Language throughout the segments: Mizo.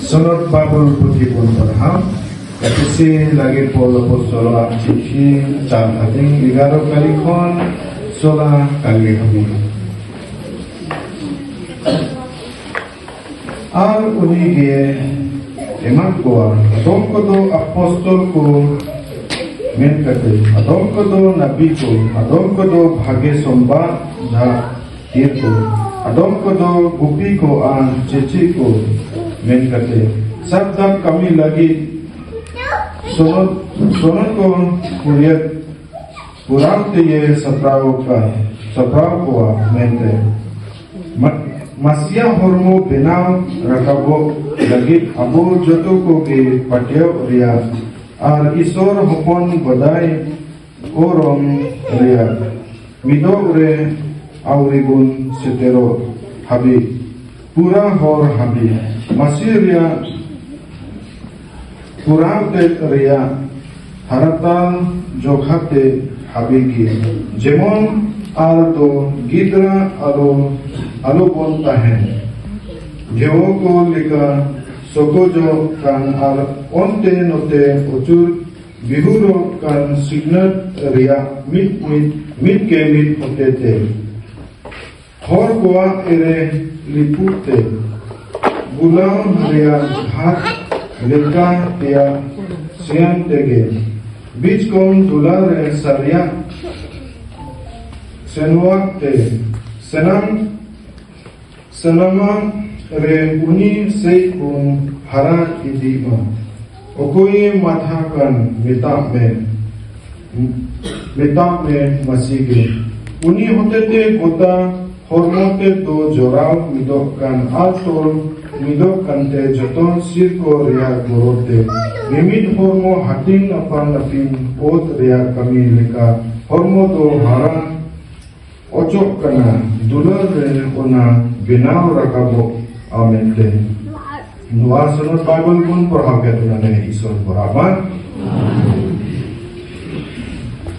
Sonot Bible puthi bun parham Episi lagi Paul apostol chithi 4 hating 11 kali khon 16 kali habi. Ar uni ge eman koa adom kodo apostol ko men kate adom kodo nabi ko adom kodo bhage somba jha tir ko adom kodo gupi ko ar chechi ko men kate sabdam kami lagi sonot sonot ko puriyat puram te ye sapraw ka sapraw ko mente Masia hormo benaw rakabo lagi abo joto ko ge patyaw ria ar isor hopon badai orong ria mido re auribun setero habi pura hor habi masiria pura te ria haratal jokhate habigi jemon ar do gidra alo alo bon tahen geo ko leka sokojo kan ar onte note uchur bihuro kan signal ria mit mit mit ke mit hote te hor koa ere lipute gulam ria ghat leka tia sian tege beach kon dulare saria senuak te senam senama re uni sei kun hara idima okoi matha kan mita me mita me masige uni hotete gota hormote do joraw midok kan altol midok kante joton sirko ria gorote mimid hormo hating apan apin ot ria kami leka hormo do hara ocok kana dular re ona binaw rakabo amente Nuar sunod Bible pun पढ़ाव के तुरने ईश्वर बराबर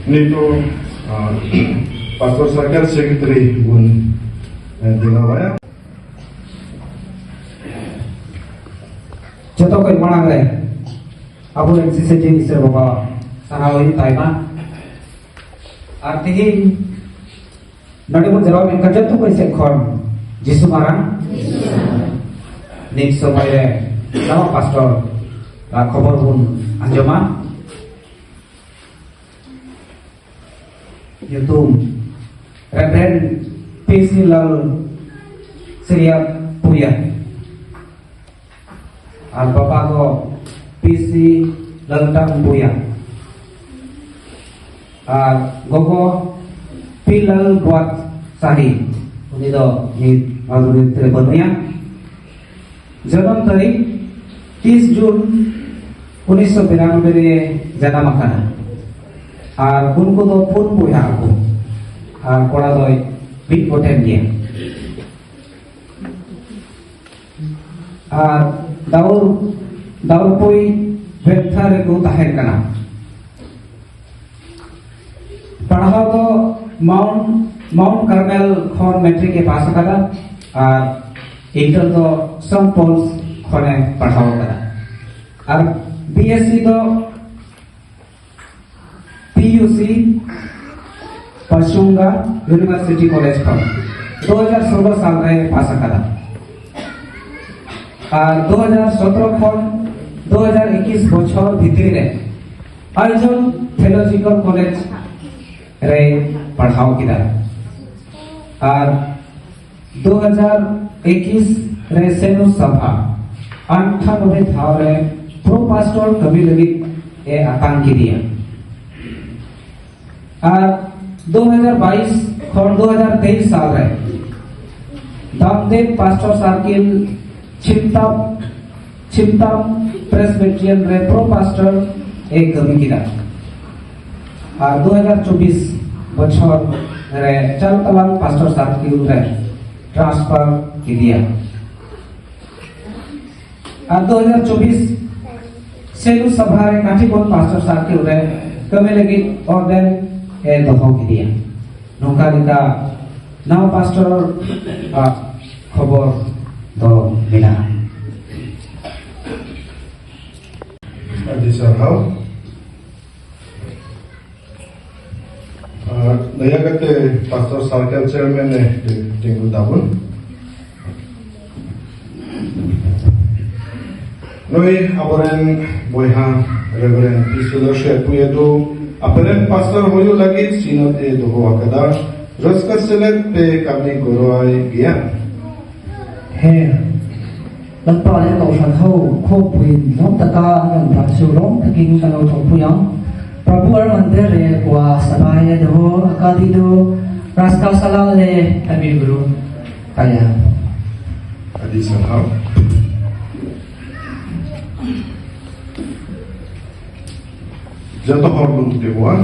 nito Pastor Circle Secretary bun dilawaya जतो कोई मांग रे अब एनसीसी ईश्वर बाबा साराव हुई ताइमा और तिहिन नोडे बन जराव मेनखान जतो कोई सेद खन जिसु मारांग नित समय रे नवा पास्टर खबर बुन आंजमा nyutum Reverend PC Lal Siria Puya ar bapa do PC Laltang Puya ar gogo P Lal Buat Sahi उनी दो नित मालगुड़ी रे बनुया जन्म तारीख 30 जून 1992 रे जन्म आकाना আর उनको दो पुन बयहा को আর कोड़ा दोय मिद गोटेन गया আর दाउर दाउरपुई बेंथा रेको ताहेन कना पढ़ाव दो mount mount Carmel खन मैट्रिक ए पास आकादा और इंटर दो सेंट पॉल्स खने पढ़ाव आकादा और बीएससी दो PUC Pachhunga university college खन 2016 साल रे पास आकादा और 2017 खन 2021 बछर भीतरी रे आइजोल थियोलॉजिकल कॉलेज रे पढ़ाव किदा और 2021 रे सेनु सभा 98 धाव रे प्रो पास्टर कमी लगी ए आतांग किदिया और 2022 खन 2023 साल रे दामदेव पास्टर सर्किल छिमताम छिमताम प्रेसबिटेरियन रे प्रो पास्टर ए कमी किदा और 2024 बछर रे चालतलांग पास्टर सर्किल रे ट्रांसफर किदिया और 2024 सेलू सभा रे काठीबन पास्टर सर्किल रे कमी लगी ऑर्डर ए दोहो किदिया नोंका लेका नवा पास्टर खबर दो मेना। Adi sarhau. Daya kate Pastor Circle Chairman ne tinggu tabun. Noi aboren boiha Reverend P. Hriatpuia du aperen Pastor huyu lagi Synod e doho akada raska selet pe kami goroai gya. He Lalpa leh Kohhran ho khawmpuiin lawm taka an rawn dah chu lawm takin kan lo thawhpui ang. Prabhu ar mandir re kua sabai e doho akadi du raska sala le kami guru kaya. Adi sarhau. Joto hor bun tewa.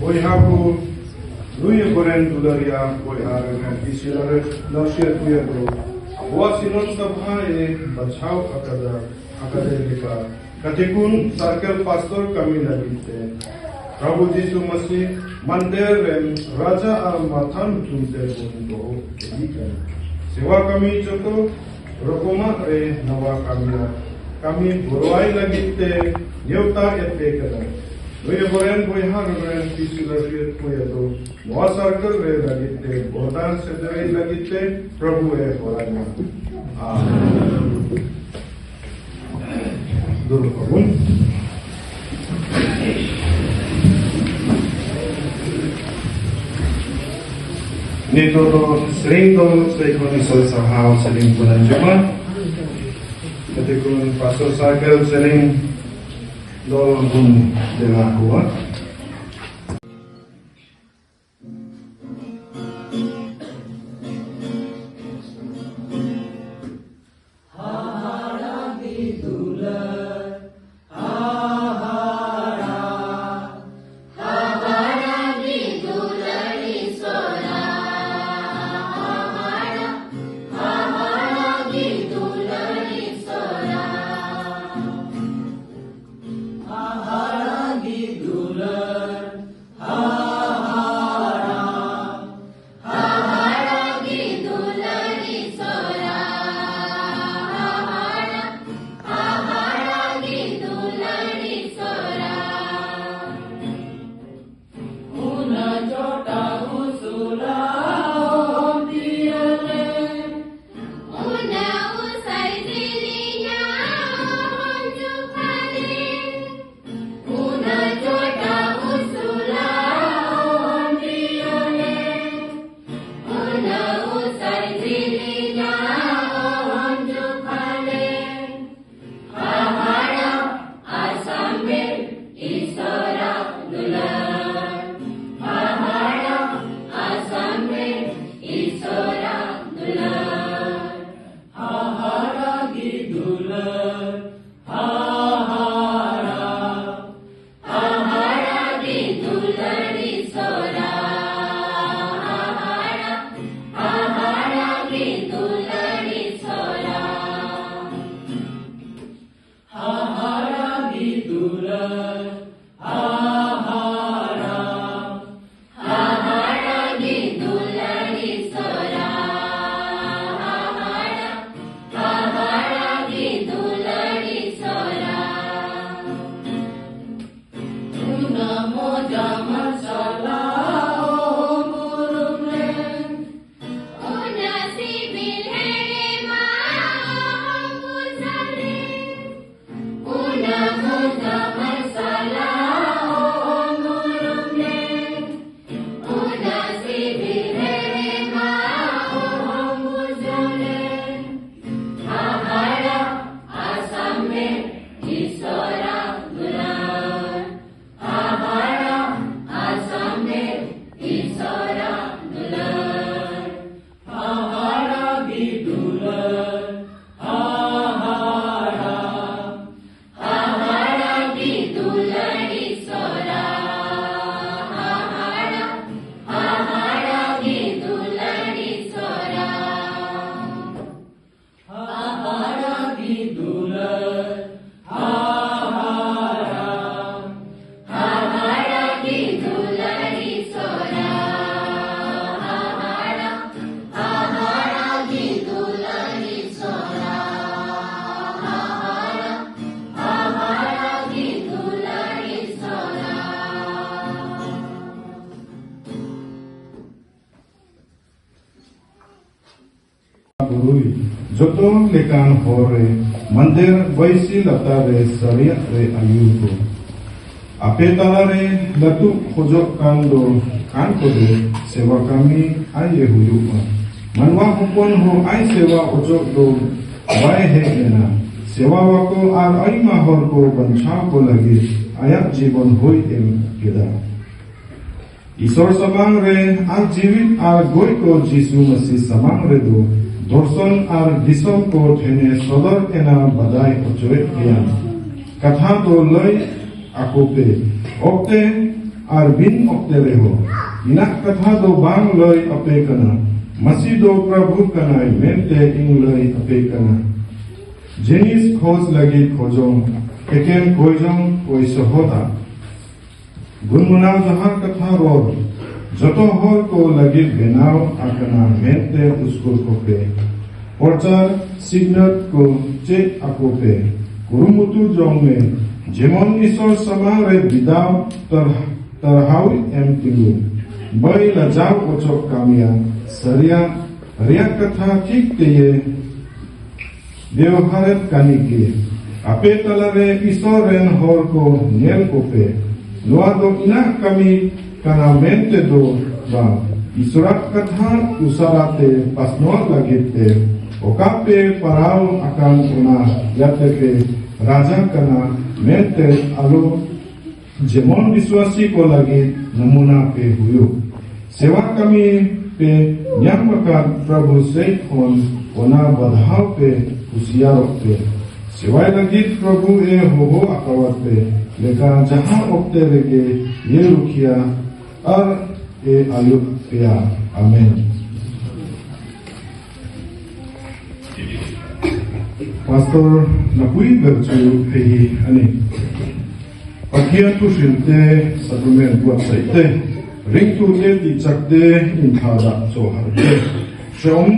Boiha ku Nui Boren Dularia Boiha Reverend Isilar Lalhriatpuia do Aboa Synod Sabha e Bachau Akada Akade leka Katikun Circle Pastor kami lagit te Prabhu Jisu Masih Mandir ren Raja ar Mathan tum te bun doho edikan. Sewa kami joto rokoma re nawa kami kami goroai lagit te newta et kada. Nui boren boiha Reverend PC Hriatpuia do Noa Circle re lagit te bordan sedere lagit te Prabhu e horanya. Amen. Durupabun. Nito do sering do seikon isol sarhau sering bulan juma. Ketikun pastor circle sering do bun de la kuat. ᱵᱩᱨᱩᱭ ᱡᱚᱛᱚ ᱞᱮᱠᱟᱱ ᱦᱚᱨ ᱨᱮ ᱢᱟᱱᱫᱮᱨ ᱵᱟᱹᱭᱥᱤ ᱞᱟᱛᱟᱨ ᱨᱮ ᱥᱟᱹᱨᱤᱭᱟᱜ ᱨᱮ ᱟᱹᱭᱩᱨ ᱠᱚ᱾ ᱟᱯᱮ ᱛᱟᱞᱟ ᱨᱮ ᱞᱟᱹᱴᱩᱜ ᱠᱷᱚᱡᱚᱜ ᱠᱟᱱ ᱫᱚ ᱠᱟᱱ ᱠᱚᱫᱚ ᱥᱮᱵᱟ ᱠᱟᱹᱢᱤ ᱟᱡ ᱮ ᱦᱩᱭᱩᱜᱼᱟ᱾ ᱢᱟᱱᱣᱟ ᱦᱚᱯᱚᱱ ᱦᱚᱸ ᱟᱡ ᱥᱮᱵᱟ ᱚᱪᱚᱜ ᱫᱚ ᱵᱟᱭ ᱦᱮᱡ ᱞᱮᱱᱟ, ᱥᱮᱵᱟᱣᱟᱠᱚ ᱟᱨ ᱟᱭᱢᱟ ᱦᱚᱲ ᱠᱚ ᱵᱟᱧᱪᱟᱣ ᱠᱚ ᱞᱟᱹᱜᱤᱫ ᱟᱭᱟᱜ ᱡᱤᱵᱚᱱ ᱦᱚᱸᱭ ᱮᱢ ᱠᱮᱫᱟ᱾ ᱤᱥᱚᱨ ᱥᱟᱢᱟᱝ ᱨᱮ ᱟᱨ ᱡᱤᱣᱤᱫ ᱟᱨ ᱜᱚᱡ ᱠᱚ ᱡᱤᱥᱩ ᱢᱟᱥᱤ ᱥᱟᱢᱟᱝ ᱨᱮᱫᱚ ᱫᱚᱨᱥᱚᱱ ᱟᱨ ᱫᱤᱥᱚᱢ ᱠᱚ ᱴᱷᱮᱱᱮ ᱥᱚᱫᱚᱨ ᱮᱱᱟ ᱵᱟᱰᱟᱭ ᱚᱪᱚᱭᱮᱫ ᱯᱮᱭᱟ᱾ ᱠᱟᱛᱷᱟ ᱫᱚ ᱞᱟᱹᱭ ᱟᱠᱚ ᱯᱮ, ᱚᱠᱛᱮ ᱟᱨ ᱵᱤᱱ ᱚᱠᱛᱮ ᱨᱮᱦᱚᱸ᱾ ᱤᱱᱟᱜ ᱠᱟᱛᱷᱟ ᱫᱚ ᱵᱟᱝ ᱞᱟᱹᱭ ᱟᱯᱮ ᱠᱟᱱᱟ, ᱢᱟᱥᱤ ᱫᱚ ᱯᱨᱚᱵᱷᱩ ᱠᱟᱱᱟᱭ ᱢᱮᱱᱛᱮ ᱤᱧ ᱞᱟᱹᱭ ᱟᱯᱮ ᱠᱟᱱᱟ᱾ ᱡᱤᱱᱤᱥ ᱠᱷᱚᱡ ᱞᱟᱹᱜᱤᱫ ᱠᱷᱚᱡᱚᱝ, ᱮᱠᱮᱱ ᱠᱚᱭᱡᱚᱝ ᱠᱚᱭ ᱥᱚᱦᱚᱫᱟ᱾ ᱜᱩᱱᱢᱟᱱᱟᱣ ᱡᱟᱦᱟᱸ ᱠᱟᱛᱷᱟ ᱨᱚᱲ ᱡᱚᱛᱚ ᱦᱚᱲ ᱠᱚ ᱞᱟᱹᱜᱤᱫ ᱵᱮᱱᱟᱣ ᱟᱠᱟᱱᱟ ᱢᱮᱱᱛᱮ ᱩᱥᱠᱩᱨ ᱠᱚᱯᱮ᱾ ᱯᱨᱚᱪᱟᱨ ᱥᱤᱠᱷᱱᱟᱹᱛ ᱠᱚ ᱪᱮᱫ ᱟᱠᱚ ᱯᱮ᱾ ᱠᱩᱨᱩᱢᱩᱴᱩ ᱡᱚᱝ ᱢᱮ ᱡᱮᱢᱚᱱ ᱤᱥᱚᱨ ᱥᱟᱢᱟᱝ ᱨᱮ ᱵᱤᱫᱟᱣ ᱴᱟᱨᱦᱟᱣ ᱮᱢ ᱛᱤᱸᱜᱩ ᱵᱟᱭ ᱞᱟᱡᱟᱣ ᱚᱪᱚᱜ ᱠᱟᱹᱢᱤᱭᱟ ᱥᱟᱹᱨᱤᱭᱟᱜ ᱨᱮᱭᱟᱜ ᱠᱟᱛᱷᱟ ᱴᱷᱤᱠ ᱛᱮᱭᱮ ᱵᱮᱣᱦᱟᱨᱮᱫ ᱠᱟᱱᱤ ᱜᱮ᱾ ᱟᱯᱮ ᱛᱟᱞᱟ ᱨᱮ ᱤᱥᱚᱨ ᱨᱮᱱ ᱦᱚᱲ ᱠᱚ ᱧᱮᱞ ᱠᱚᱯᱮ᱾ ᱱᱚᱣᱟ ᱫᱚ ᱤᱧᱟᱜ ᱠᱟᱹᱢᱤ ᱠᱟᱱᱟ ᱢᱮᱱᱛᱮ ᱫᱚ ᱵᱟᱝ, ᱤᱥᱚᱨᱟᱜ ᱠᱟᱛᱷᱟ ᱩᱥᱟᱹᱨᱟ ᱛᱮ ᱯᱟᱥᱱᱟᱣ ᱞᱟᱹᱜᱤᱫ ᱛᱮ ᱚᱠᱟ ᱯᱮ ᱯᱟᱲᱟᱣ ᱟᱠᱟᱱ ᱚᱱᱟ ᱤᱭᱟᱹᱛᱮ ᱯᱮ ᱨᱟᱡᱟ ᱠᱟᱱᱟ ᱢᱮᱱᱛᱮ ᱟᱞᱚ ᱡᱮᱢᱚᱱ ᱵᱤᱥᱣᱟᱥᱤ ᱠᱚ ᱞᱟᱹᱜᱤᱫ ᱱᱚᱢᱩᱱᱟ ᱯᱮ ᱦᱩᱭᱩᱜ᱾ ᱥᱮᱣᱟ ᱠᱟᱹᱢᱤ ᱯᱮ ᱧᱟᱢ ᱟᱠᱟᱫ ᱯᱨᱚᱵᱷᱩ ᱥᱮᱡ ᱠᱷᱚᱱ ᱚᱱᱟ ᱵᱟᱫᱷᱟᱣ ᱯᱮ ᱠᱩᱥᱤᱭᱟᱨᱚᱜ ᱯᱮ᱾ ᱥᱮᱣᱟᱭ ᱞᱟᱹᱜᱤᱫ ᱯᱨᱚᱵᱷᱩ ᱮ ᱦᱚᱦᱚ ᱟᱠᱟᱣᱟᱫ ᱯᱮ ᱞᱮᱠᱟ ᱡᱟᱦᱟᱸ ᱚᱠᱛᱮ ᱨᱮᱜᱮ ᱭᱮ ᱨᱩᱠᱷᱤᱭᱟᱹ ᱟᱨ ᱮ ᱟᱹᱭᱩᱨ ᱯᱮᱭᱟ᱾ ᱟᱢᱮᱱ᱾ Pastor Napui ber chu hei hi a ni. Pathian thu hrilh te, sacrament buatsaih te, ringtute tihchak te, inthlahdah chawhharh te, hrehawm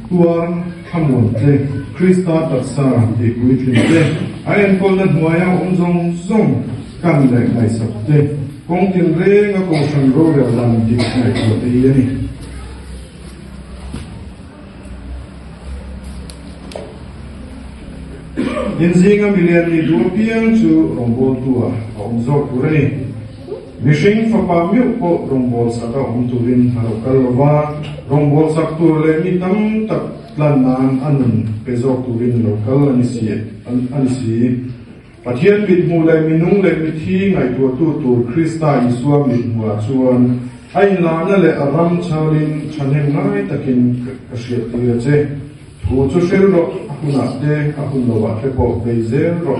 tuar thlamuan te, Krista taksa tihpuitlin te, a enkawlna hnuaia awm zawng zawng kan leh ngaihsak te, kawng tinrenga kohhran rorel dan dik ngaihtuah te hi a ni. Inzinga milian ni duh apiang chu rawngbawltua a awm zawk tur a ni. Mihring fapa meuh pawh rawngbâwl saka awm turin a lo kal lo va, rawngbâwl sak tur leh mi tam tak tlan nan a nun pe zawk turin a lo kal a ni si a ni si. Pathian mithmuh leh minung leh mithi ngaihtuahtu tur Krista Isua mithmuhah chuan a inlahna leh a ram chhalin thahnem ngai takin ka hriattir a che. Thu chu hril rawh, a hunah te, a hun lovah te pawh vei zel rawh.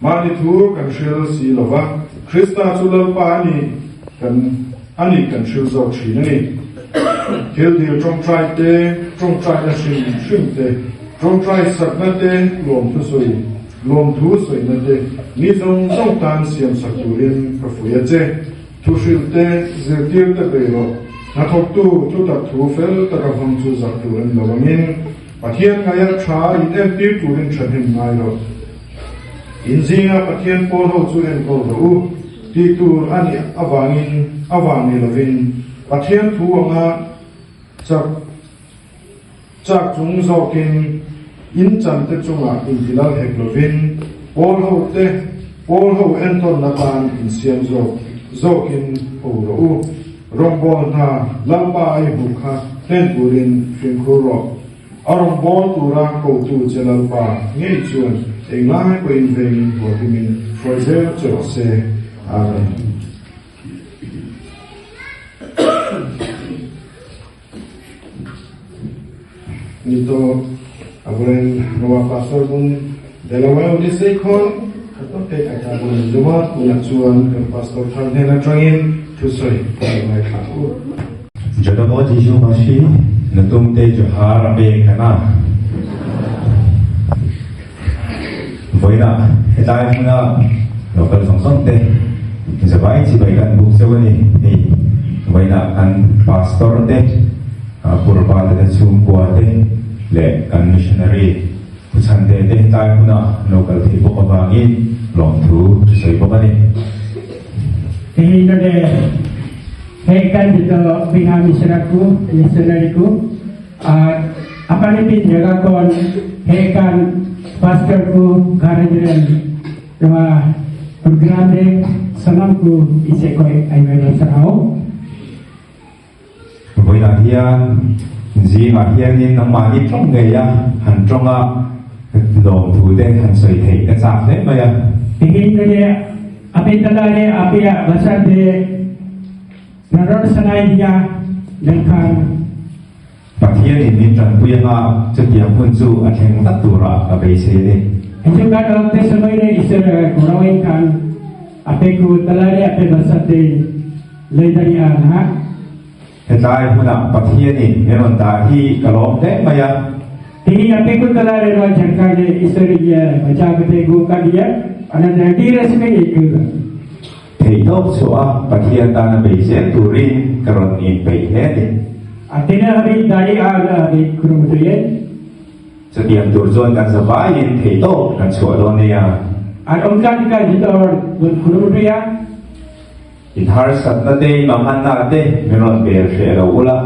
Mahni thu kan hril si lova, Krista chu Lalpa a ni kan a ni kan hril zawk thin a ni. Thil dil tawngtai te, tawngtaina hrim hrim te, tawngtai sakna te lawmthu sawi Lawmthu sawina te mi zawng zawng tan siamsak turin ka fuih a che. Thuhrilh te, zirtir te bei rawh. Hnathawktu thutak thu fel taka hmang chu zak tur a ni lo angin Pathian ngaia tha in entir turin thahnem ngai rawh. In zinga Pathian pawl ho chu enkawl rawh u tih tur a nih avangin avang ni lovin Pathian thu anga chak Chak chung zawkin in chante chungah intilal hek lovin pawl ho te pawl ho entawnna tan insiam zawk zawkin ho rawh u. Rawngbâwl hna Lalpa ai hmuh kha hlen turin fimkhur rawh. A rawngbâwl tura kotu che Lalpa ngei chuan englai pawhin vengin huahimin hruai zel che rawh se. Amen. Nito aboren Noa Pastor bun Delaware Odyssey khon khato te kata bun Juma tunah chuan kan Pastor thar hnen atangin thusawi kan ngaithla u. Jodomo Jisu Masi nutum te johar ape kana. Vawiinah hetlai hmuna local zawng zawng te zavai chibai kan buk cheu a ni. Hei vawiinah kan pastor te, purpa te te chhungkua te leh kan missionary Pu Chhante te hetlai hmuna local thei bawk avangin lawmthu sawi bawk a ni. Hei node hei kan dito biha missionaku missionary ku. Apan-apin jaga kon hei kan pastor ku gharenj ren nowa program re sanam ku ᱤᱧ ᱥᱮᱫ ᱠᱷᱚᱱ ᱟᱭᱢᱟ ᱟᱭᱢᱟ ᱥᱟᱨᱦᱟᱣ᱾ Vawiinah hian zingah hianin nangmahni tawng ngei a han tawnga lawmthu te han sawi theih ka chak hle mai a. Tihin nge ape tala re ape basar de ror sanai dia mengkhan. Pathianin min tanpui anga chutiang hun chu a thleng vat turah ka beisei a ni. Hechukar okte samay re isar gorawin khan ape ku tala re ape basar de lei daria nha. Hetlai hmunah Pathianin min rawn dah hi ka lawm hle mai a. Tihi ape ku tala re noa Jharkhand re isar ia bacha kate gu ka dia ana dharti re sme ek. Theihtawp chhuah a Pathian tana bei zel turin ka rawn inpeih hle a ni. A tina habih dari a la habih kurumutuye. Chutiang tur chuan kan zavaiin theihtawp kan chhuah dawn nia. An awmtlan ka jitor bun kurumutuya. In harsatna te, in mamhanna te min rawn bel hreh lo ula.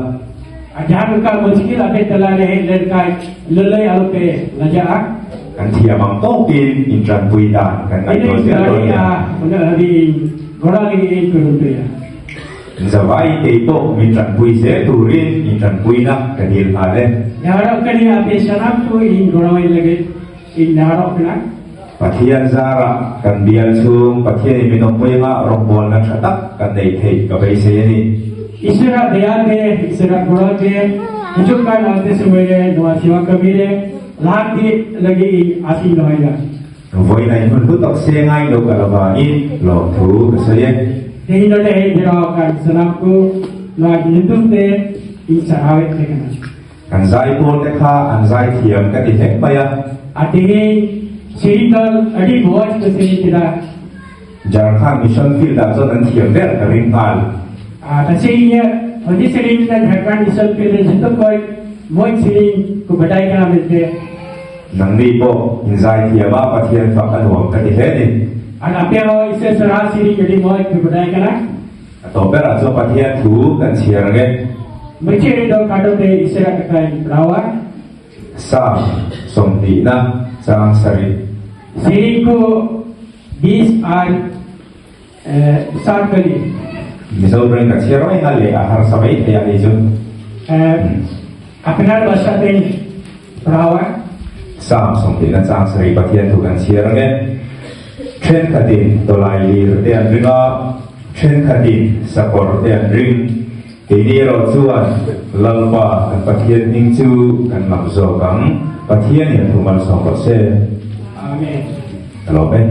A jang ka muskil a pe tala le hei len kai lulei alo pe laja a. Kan thiam ang tawkin in tanpui dan kan ngaihtuah zel dawn nia. Zavai kei pawh min tanpui zel turin in tanpuina ka dil nghal e. Pathian zarah kan bial chhung Pathianin min awmpui anga rawngbawlna tha tak kan neih theih ka beisei a ni. Isra daya te, Isra gura te, hichuk kai naute sumai le, nuwa siwa kami le, lahat ti lagi in asin lohay la. Vawiin in hun hlu tak se ngai lo ka lovangin lawmthu ka sawi e. Hei no le hei jero kan sanam ku nuwa nyutum te in sarhawe te kana. Kan zai pawl te kha an zai thiam ka ti hlek mai a. A tingin Sirital adi voice ka siri tila. Jharkhand Mission Field ah chuan an thiam ber ka ring nghal. A ta sirinya hodi siring na Jharkhand Mission Field in jitok koi voice siring ku badai kana mente. Nangni pawh in zai thiam a Pathian fak a nuam ka ti hle ni. An apia ho ise sara siring adi voice ku badai kana. A tawp berah chuan Pathian thu kan chhiar ang e. Hmeichhia hi dawr khat te i sera ka kai rau a. Psalm sawmhnihna chang sarih. Siring ku bis ar sar ka ni. Mizo ring ka chhiar mai nga leh a harsa mai thei a hei chu. Apnar basa te rau a. Psalm sawmhnihna chang sarih Pathian thu kan chhiar ang e. Thenkhatin tawlai lir te an ring a, thenkhatin sakawr te an ring. Keini erawh chuan Lalpa kan Pathian hming chu kan lam zawk ang. Pathianin a thu malsawm rawh se. Amen. Ka lawm e.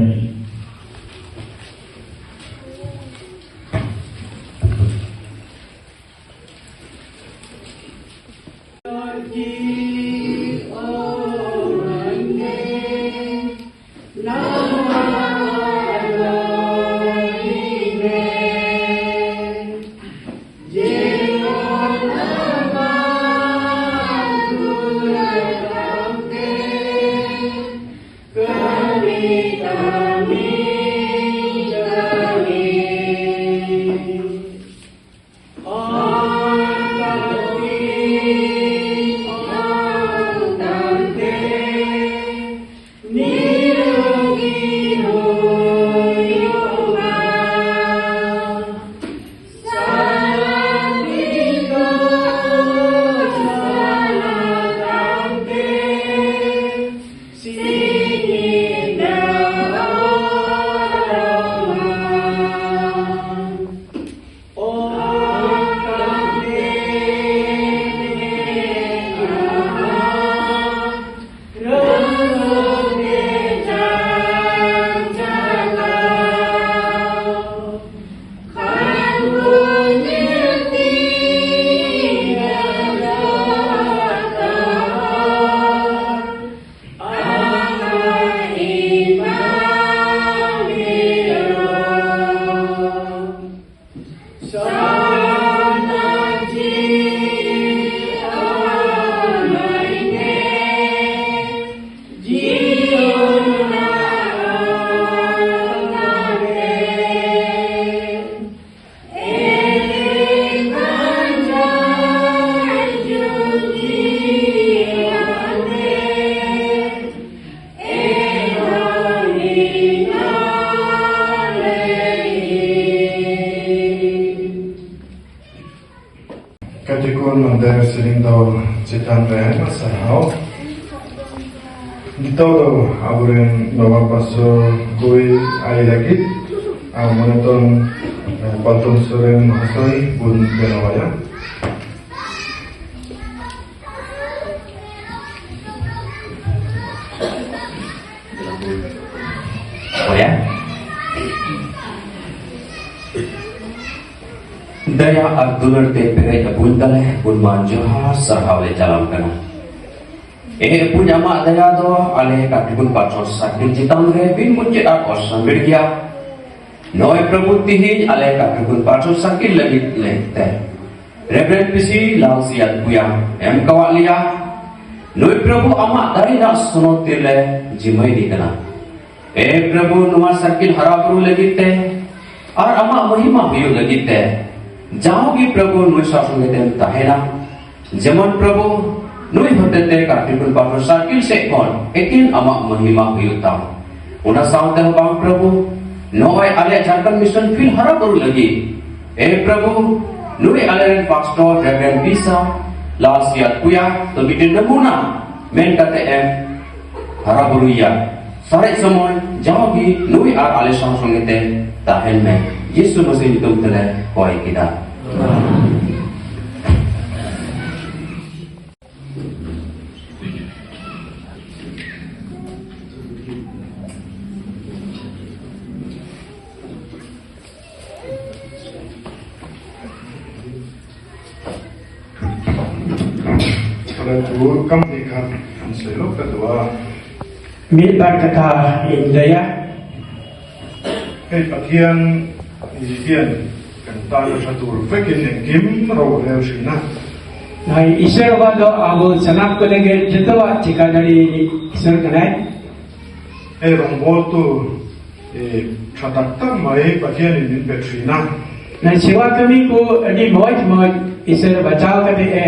Apul Mandir siring do chetan re aima sarhao. Nito do aburen nawa pastor gui ai lagit monoton Palton Soren Mahasoi bun benawaya. Oh ya. Daya ar dular te pere abun dale bun man johar sarhaw le jalam kana. E pun ama daya do ale ka bun pacho sakil jitam re bin muncit ar osamir gya. Noi prabhu tihin ale ka bun pacho sakil lagi le te. Reverend PC Lal Siat Puya M Kawalia. Noi prabhu ama dari na suno tirle jimai di kana. E prabhu nuwa sakil harabru lagi te. Ar ama mahima huyu lagi te. जाओगी प्रभु नुई सासुंगे तेम ताहेना जेमन प्रभु नुई होते ते कार्तिकुन पाठो साकिल से कोन एकिन ama महिमा हुयु ताम उना सावते हो बांग प्रभु नोय आले झारखंड मिशन फिल हरा बरु लगी ए प्रभु नुई आले रेन पास्टर रेवरेंड बीसा लाल सियात पुया तो बिटिन नमूना मेन कते एम हरा बरुया सारे समय जाओगी नुई are आले साव संगे ते ताहेन में यीशु मसीह nyutum tele koi kita. Kalau tu kam ni khat an selo ka dua Mi bar kata indaya hei pathian hian kan tan tha tur vekin engkim ro rel thina Nai isar wa do abu sanam ko lege jetawa chika dari isar kanai hei rong bol tu e tha tak tak mai pathian in min pe thina Nai sewa kami ko adi moj moj isar bachao kate e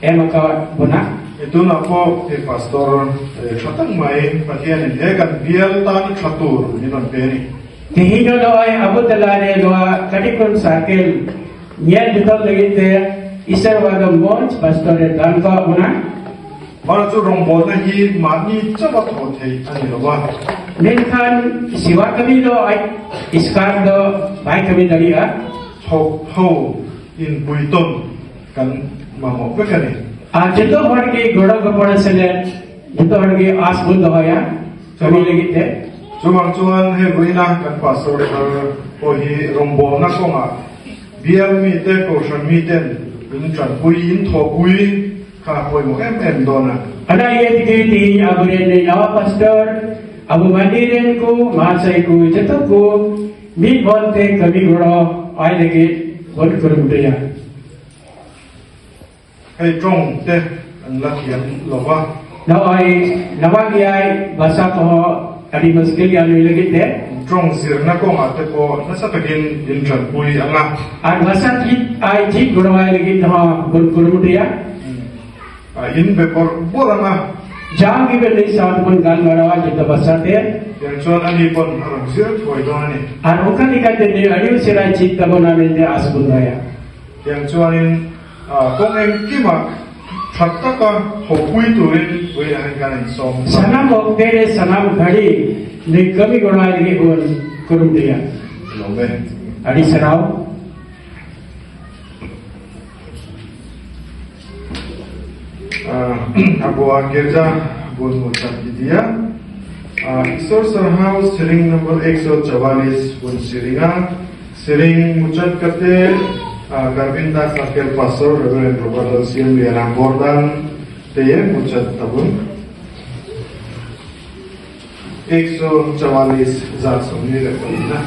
em ka buna itu na po e pastor e tha tak mai pathian in he kan bial tan tha tur min on pe ni. Tihino do ay abu talare doa kadikun sakil nyel jitol lagi te isar wa do moj pastor e dan ka buna Mara chu rong bol na hi ma ni chawa tho thei ani lo wa Menkhan siwa kami do ay iskar do bai kami dari a thok ho in pui ton kan ma mo ve ka ni आ जतो हड़ के गोड़ा गपड़ sele जतो हड़ के आस बुल दवाया kami lagi te Chuwang chuan he buina kan pastor thar po hi rong bol na konga bial mi te ko shan mi ten in tran pui in tho pui kha poi mo em em dona Ana ye tiki ti abure ne nawa pastor abu mandiren ko masai ko जतो को mi बोलते कभी गोड़ा आए लगे बोल करूँ ya hei trong te an la thiam lo wa na ai nawa gi ai basa ko adi muskil ya ni lagi te trong zir na konga te ko na sa takin in tran pui anga ar basa ki ai ji gora ai lagi to bol करूँ ya a in be por bor anga jang gi be sa bol gal marawa jito basa te yang chuan ani pon arang zir thoi don ani ar oka nikate ne adiu sira chit tabona mende asbul ya yang chuan in a kong eng kima that taka ho pui turin pui a kan in som sanam oktere sanam घड़ी ने कभी गोड़ा lagi bol करूँ ya lo be adi sarau Abu Girja bun mucap dia Isor Sarhau siring number 144 bun siringa siring mucap kate Garbinda Sarkel Pastor Reverend Robert Siam Liana Bordan teye mucap tabun 144 zat somni lekolina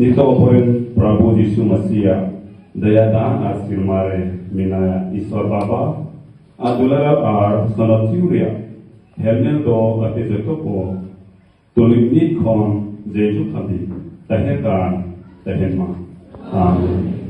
Nito aboreng Prabhu Jisu Masiya daya dan ar sirma re minaya Iswar Baba ar dulara ar sonot jiw reya helnel do ate joto ko tuluj nit khon jejuk habi tahe kan tahen ma. Amen.